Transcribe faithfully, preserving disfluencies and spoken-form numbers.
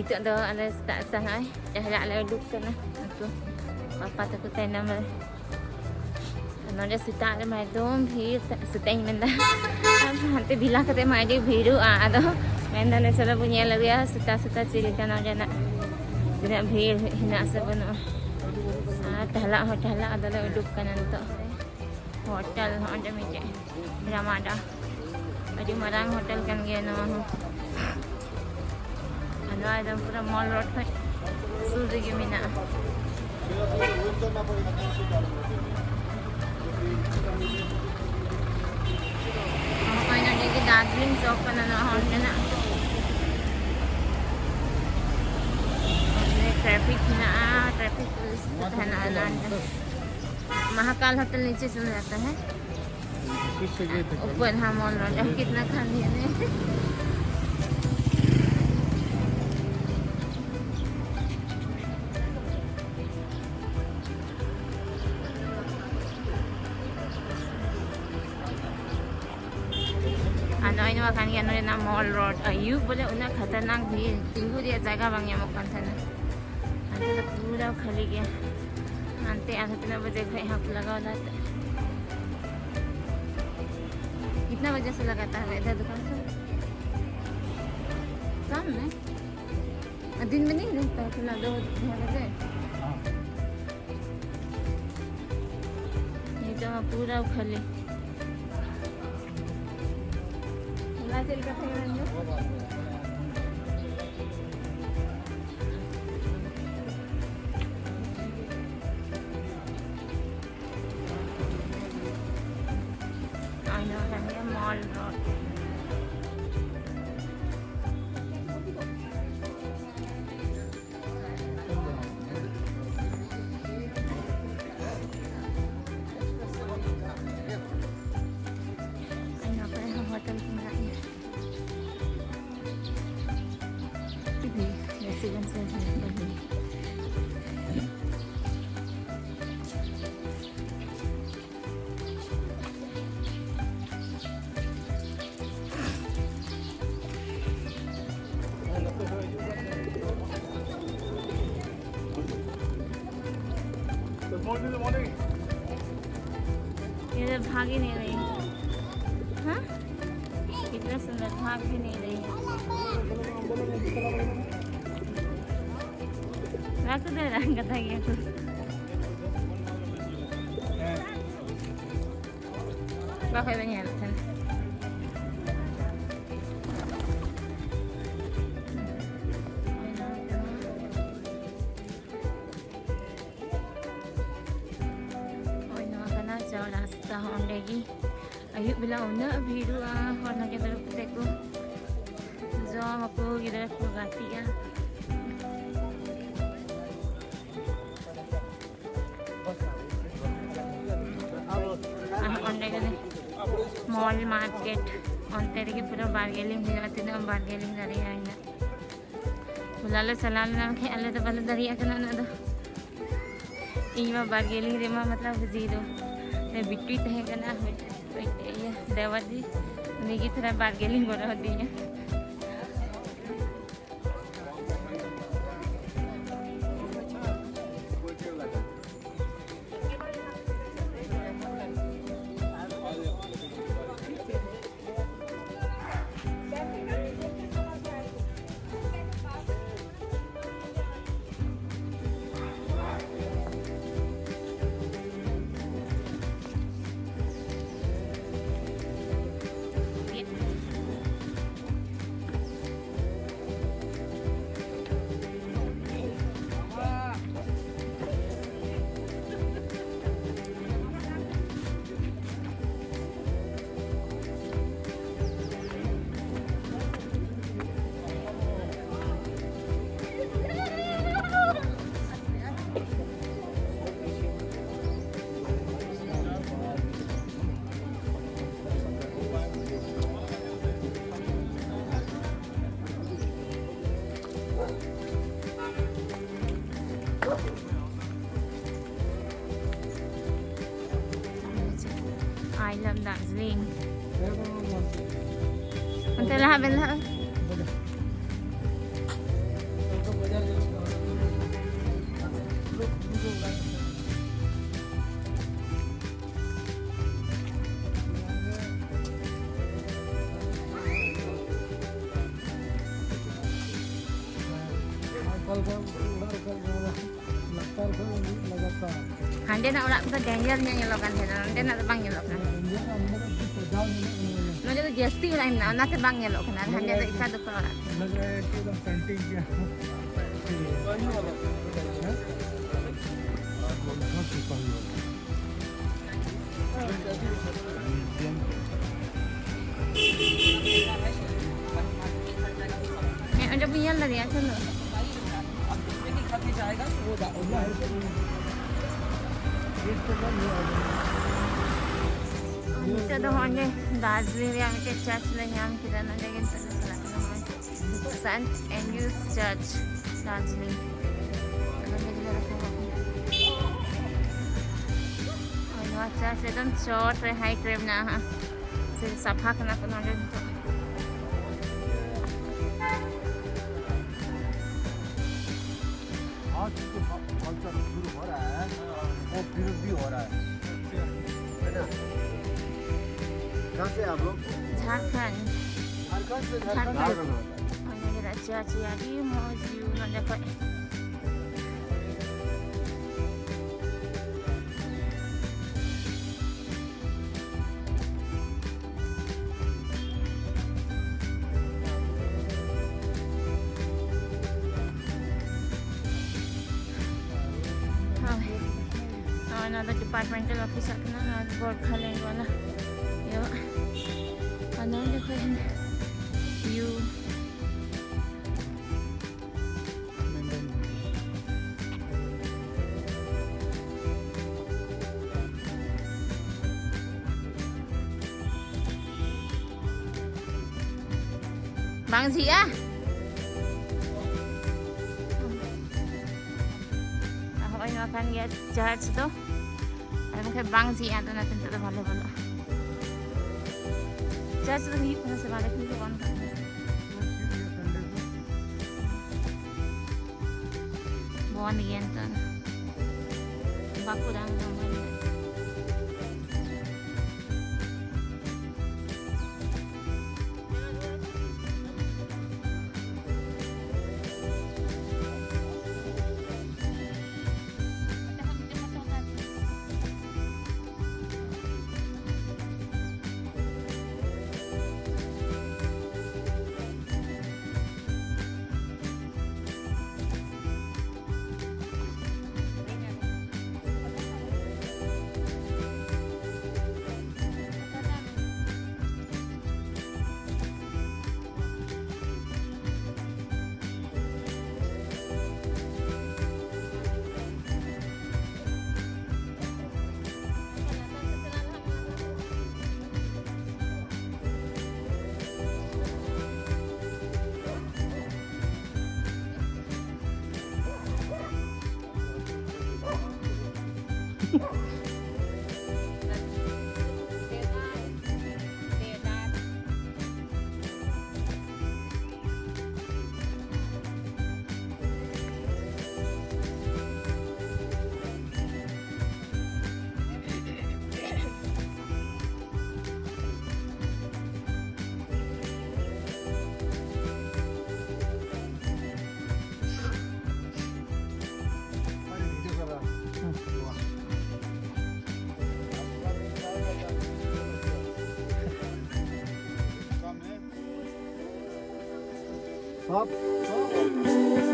ᱱᱤᱛᱚᱜ ᱫᱚ ᱟᱞᱮ ᱥᱮᱛᱟᱜ ᱥᱮᱛᱟᱜ ᱱᱚᱜᱼᱚᱭ ᱪᱟᱦᱞᱟᱜ ᱞᱮ ᱩᱰᱩᱠ ᱠᱟᱱᱟ᱾ ᱩᱱᱠᱩ ᱯᱟᱯᱟ ᱛᱟᱠᱚ ᱛᱟᱭᱱᱚᱢ ᱨᱮ᱾ ᱱᱚᱰᱮ ᱥᱮᱛᱟᱜ ᱨᱮᱢᱟ ᱮᱠᱫᱚᱢ ᱵᱷᱤᱲ, ᱥᱮᱛᱟᱜ ᱤᱧ ᱢᱮᱱᱫᱟ, ᱦᱟᱱᱛᱮ ᱵᱤᱞᱟ ᱠᱟᱛᱮ ᱢᱟ ᱟᱹᱰᱤ ᱵᱷᱤᱲᱚᱜᱼᱟ᱾ ᱟᱫᱚ ᱢᱮᱱᱫᱟᱞᱮ ᱪᱚᱞᱚ ᱵᱚ ᱧᱮᱞ ᱟᱹᱜᱩᱭᱟ ᱥᱮᱛᱟᱜ ᱥᱮᱛᱟᱜ ᱪᱮᱫ ᱞᱮᱠᱟ ᱱᱚᱰᱮᱱᱟᱜ, ᱛᱤᱱᱟᱹᱜ ᱵᱷᱤᱲ ᱦᱮᱱᱟᱜ ᱥᱮ ᱵᱟᱹᱱᱩᱜᱼᱟ᱾ ᱟᱨ ᱴᱟᱦᱞᱟᱜ ᱦᱚᱸ ᱴᱟᱦᱞᱟᱜ, ᱟᱫᱚᱞᱮ ᱩᱰᱩᱠ ᱠᱟᱱᱟ ᱱᱤᱛᱚᱜ᱾ ᱦᱳᱴᱮᱞ ᱦᱚᱸ ᱚᱸᱰᱮ ᱢᱤᱫᱴᱮᱡ ᱨᱟᱢᱟᱰᱟ, ᱟᱹᱰᱤ ᱢᱟᱨᱟᱝ ᱦᱳᱴᱮᱞ ᱠᱟᱱ ᱜᱮᱭᱟ ᱱᱚᱣᱟ ᱦᱚᱸ᱾ ᱟᱨ ᱱᱚᱣᱟ ᱮᱠᱫᱚᱢ ᱯᱩᱨᱟᱹ ᱢᱚᱞ ᱨᱳᱰ ᱠᱷᱚᱡ ᱥᱩᱨ ᱨᱮᱜᱮ ᱢᱮᱱᱟᱜᱼᱟ᱾ ᱱᱚᱜᱼᱚᱭ ᱱᱚᱰᱮ ᱜᱮ ᱫᱟᱨᱡᱤᱞᱤᱝ ᱪᱚᱠ ᱠᱟᱱᱟ ᱱᱚᱣᱟ ᱦᱚᱸ ᱚᱸᱰᱮᱱᱟᱜ᱾ ᱴᱨᱟᱯᱷᱤᱠ ᱦᱮᱱᱟᱜᱼᱟ, ᱴᱨᱟᱯᱷᱤᱠ ᱯᱩᱞᱤᱥ ᱠᱚ ᱛᱟᱦᱮᱱᱟ ᱚᱱᱟ ᱚᱸᱰᱮ᱾ महाकाल होटल नीचे से जाता है। ऊपर हाँ मॉल रोड है, कितना खाली है। ᱟᱨ ᱱᱚᱜᱼᱚᱭ ᱱᱚᱣᱟ ᱠᱟᱱ ᱜᱮᱭᱟ ᱱᱚᱰᱮᱱᱟᱜ ᱢᱚᱞ ᱨᱳᱰ᱾ ᱟᱹᱭᱩᱵ ᱵᱚᱞᱮ ᱩᱱᱟᱹᱜ ᱠᱷᱟᱛᱟᱨᱱᱟᱠ ᱵᱷᱤᱲ, ᱛᱤᱸᱜᱩ ᱨᱮᱭᱟᱜ ᱡᱟᱭᱜᱟ ᱵᱟᱝ ᱧᱟᱢᱚᱜ ᱠᱟᱱ ᱛᱟᱦᱮᱱᱟ᱾ ᱱᱚᱛᱮ ᱫᱚ ᱯᱩᱨᱟᱹ ᱠᱷᱟᱹᱞᱤ ᱜᱮᱭᱟ᱾ ᱦᱟᱱᱛᱮ ᱟᱨᱦᱚᱸ ᱛᱤᱱᱟᱹᱜ ᱵᱟᱡᱮ ᱠᱷᱚᱡ ᱦᱟᱸᱜ ᱠᱚ ᱞᱟᱜᱟᱣ ᱫᱟ ᱛᱮ? कितना बजे से लगाता है इधर दुकान से? शाम में? दिन में नहीं रहता है खुला दो ढाई बजे? ये जगह पूरा खाली। हिमाचल का फेमस है। ᱟᱭᱢᱟ ᱠᱟᱱ ᱜᱮᱭᱟ ᱢᱚᱞ ᱨᱳᱰ᱾ ᱟᱭᱢᱟ ᱠᱚᱨᱮ ᱦᱚᱸ ᱦᱳᱴᱮᱞ ᱠᱚ ᱢᱮᱱᱟᱜ ᱜᱮᱭᱟ᱾ ᱵᱮᱥᱤ ᱜᱟᱱ ᱥᱮ ᱦᱳᱴᱮᱞ ᱠᱚ ᱢᱮᱱᱟᱜ ᱜᱮᱭᱟ᱾ ये तो भाग ही नहीं रही। हाँ? कितना सुंदर, भाग भी नहीं रही। रख दे, रंग था ये तो। ᱵᱟᱠᱷᱟᱡ ᱵᱟᱹᱧ ᱧᱮᱞᱮᱫ ᱛᱟᱦᱮᱱᱟ᱾ ᱦᱳᱭ, ᱱᱚᱣᱟ ᱠᱟᱱᱟ ᱪᱟᱣ ᱨᱟᱥᱛᱟ᱾ ᱚᱸᱰᱮ ᱜᱮ ᱟᱹᱭᱩᱵ ᱵᱮᱞᱟ ᱩᱱᱟᱹᱜ ᱵᱷᱤᱲᱚᱜᱼᱟ, ᱦᱚᱲ ᱞᱟᱹᱜᱤᱫ ᱫᱩᱲᱩᱵ ᱠᱟᱛᱮ ᱠᱚ ᱡᱚᱢ ᱟᱠᱚ, ᱜᱤᱫᱽᱨᱟᱹ ᱠᱚ ᱜᱟᱛᱮᱜᱼᱟ᱾ ᱟᱨ ᱚᱸᱰᱮ ᱜᱮ ᱢᱚᱞ ᱢᱟᱨᱠᱮᱴ, ᱚᱱᱛᱮ ᱨᱮᱜᱮ ᱯᱩᱨᱟᱹ ᱵᱟᱨᱜᱮᱞᱤᱝ ᱦᱩᱭᱩᱜᱼᱟ, ᱛᱤᱱᱟᱹᱜ ᱮᱢ ᱵᱟᱨᱜᱮᱞᱤᱝ ᱫᱟᱲᱮᱭᱟᱜᱼᱟ ᱤᱱᱟᱹᱜ᱾ ᱦᱚᱞᱟ ᱞᱮ ᱪᱟᱞᱟᱣ ᱞᱮᱱᱟ, ᱢᱮᱱᱠᱷᱟᱱ ᱟᱞᱮ ᱫᱚ ᱵᱟᱞᱮ ᱫᱟᱲᱮᱭᱟᱜ ᱠᱟᱱᱟ ᱩᱱᱟᱹᱜ ᱫᱚ᱾ ᱤᱧ ᱢᱟ ᱵᱟᱨᱜᱮᱞᱤᱝ ᱨᱮᱢᱟ ᱢᱚᱛᱞᱚᱵ ᱡᱤᱨᱳ᱾ ᱢᱟᱱᱮ ᱵᱤᱴᱩᱭ ᱛᱟᱦᱮᱸ ᱠᱟᱱᱟ, ᱢᱤᱫᱴᱮᱱ ᱤᱭᱟᱹ ᱫᱮᱣᱟᱨ ᱡᱤ, ᱩᱱᱤ ᱜᱮ ᱛᱷᱚᱲᱟ ᱵᱟᱨᱜᱮᱞᱤᱝ ᱜᱚᱲᱚ ᱟᱹᱫᱤᱧᱟ᱾ I love Darjeeling. ᱚᱱᱛᱮ ᱞᱟᱦᱟ ᱵᱮᱱ, ᱞᱟᱦᱟ ᱵᱮᱱ᱾ ᱵᱟᱡᱟᱨ ᱡᱚᱢ ᱠᱚ᱾ ᱦᱟᱸᱰᱮᱱᱟᱜ ᱚᱲᱟᱜ ᱠᱚᱫᱚ ᱰᱮᱧᱡᱟᱨ ᱧᱚᱜ ᱧᱮᱞᱚᱜ ᱠᱟᱱ ᱛᱟᱦᱮᱱᱟ, ᱱᱚᱸᱰᱮᱱᱟᱜ ᱫᱚ ᱵᱟᱝ ᱧᱮᱞᱚᱜ ᱠᱟᱱᱟ᱾ ᱱᱚᱸᱰᱮ ᱫᱚ ᱡᱟᱹᱥᱛᱤ ᱚᱲᱟᱜ ᱢᱮᱱᱟᱜᱼᱟ, ᱚᱱᱟᱛᱮ ᱵᱟᱝ ᱧᱮᱞᱚᱜ ᱠᱟᱱᱟ᱾ ᱟᱨ ᱦᱟᱸᱰᱮ ᱫᱚ ᱮᱠᱟᱞ ᱫᱚ ᱚᱲᱟᱜ᱾ ᱦᱮᱸ, ᱚᱸᱰᱮ ᱵᱚᱱ ᱧᱮᱞ ᱫᱟᱲᱮᱭᱟᱜᱼᱟ, ᱪᱚᱞᱚ᱾ ᱱᱤᱛᱚᱜ ᱫᱚ ᱦᱚᱸᱜᱼᱚᱭ ᱫᱟᱨᱡᱤᱞᱤᱝ ᱨᱮᱭᱟᱜ ᱢᱤᱫᱴᱮᱡ ᱪᱟᱨᱪ ᱞᱮ ᱧᱟᱢ ᱠᱮᱫᱟ᱾ ᱱᱚᱸᱰᱮ ᱜᱮ ᱱᱤᱛᱚᱜ ᱞᱮ ᱪᱟᱞᱟᱜ ᱠᱟᱱᱟ, ᱦᱚᱸᱜᱼᱚᱭ ᱥᱮᱱᱴ ᱮᱱᱰᱨᱩᱥ ᱪᱟᱨᱪ, ᱫᱟᱨᱡᱤᱞᱤᱝ᱾ ᱱᱚᱸᱰᱮ ᱜᱮᱞᱮ ᱨᱟᱠᱟᱵᱚᱜ ᱠᱟᱱᱟ᱾ ᱦᱳᱭ, ᱱᱚᱣᱟ ᱪᱟᱨᱪ ᱮᱠᱫᱚᱢ ᱪᱚᱴ ᱨᱮ, ᱦᱟᱭᱤᱴ ᱨᱮ ᱢᱮᱱᱟᱜᱼᱟ ᱦᱟᱸᱜ᱾ ᱥᱮ ᱥᱟᱯᱷᱟ ᱠᱟᱱᱟ ᱠᱚ ᱱᱚᱸᱰᱮ ᱱᱤᱛᱚᱜ᱾ आज जो कल्चर शुरू हो रहा है, वो विरोधी हो रहा है, है ना? कहाँ से आप लोग? झारखंड। झारखंड से, झारखंड। झारखंड। ᱟᱨ ᱱᱚᱸᱰᱮᱱᱟᱜ ᱪᱟᱨᱪ ᱨᱮᱭᱟᱜ ᱟᱹᱰᱤ ᱢᱚᱡᱽ ᱵᱷᱤᱭᱩ ᱱᱚᱸᱰᱮ ᱠᱷᱚᱡ᱾ ᱦᱳᱭ᱾ ᱱᱚᱜᱼᱚᱭ ᱱᱚᱣᱟ ᱫᱚ ᱰᱤᱯᱟᱨᱴᱢᱮᱱᱴᱟᱞ ᱚᱯᱷᱤᱥ ᱠᱟᱱᱟ, ᱱᱚᱣᱟ ᱫᱚ ᱜᱳᱨᱠᱷᱟᱞᱮᱱᱰ ᱵᱟᱞᱟ ᱤᱭᱟᱹ᱾ ᱟᱨ ᱱᱚᱣᱟ ᱡᱚᱠᱷᱚᱡ ᱵᱷᱤᱭᱩ᱾ ᱵᱟᱝ ᱡᱷᱤᱡᱼᱟ? ᱦᱚᱸᱜᱼᱚᱭ ᱱᱚᱣᱟ ᱠᱟᱱ ᱜᱮᱭᱟ ᱪᱟᱨᱪ ᱫᱚ᱾ ᱟᱨ ᱵᱟᱝᱠᱷᱟᱱ ᱵᱟᱝ ᱡᱷᱤᱡᱼᱟ, ᱟᱫᱚ ᱚᱱᱟᱛᱮ ᱱᱤᱛᱚᱜ ᱫᱚ ᱵᱟᱞᱮ ᱵᱚᱞᱚᱜᱼᱟ᱾ ᱪᱟᱨᱪ ᱫᱚ ᱦᱩᱭᱩᱜ ᱠᱟᱱᱟ ᱥᱮ ᱵᱟᱝ? ᱞᱮᱠᱤᱱ ᱫᱚ ᱵᱚᱱᱫ ᱠᱟᱱᱟ᱾ ᱵᱚᱱᱫ ᱜᱮᱭᱟ ᱱᱤᱛᱚᱜ ᱫᱚ᱾ ᱵᱟᱠᱚ ᱫᱟᱢ ᱫᱟᱢ ᱵᱚᱱᱫ᱾ ᱥᱚᱵ, ᱥᱚᱵ᱾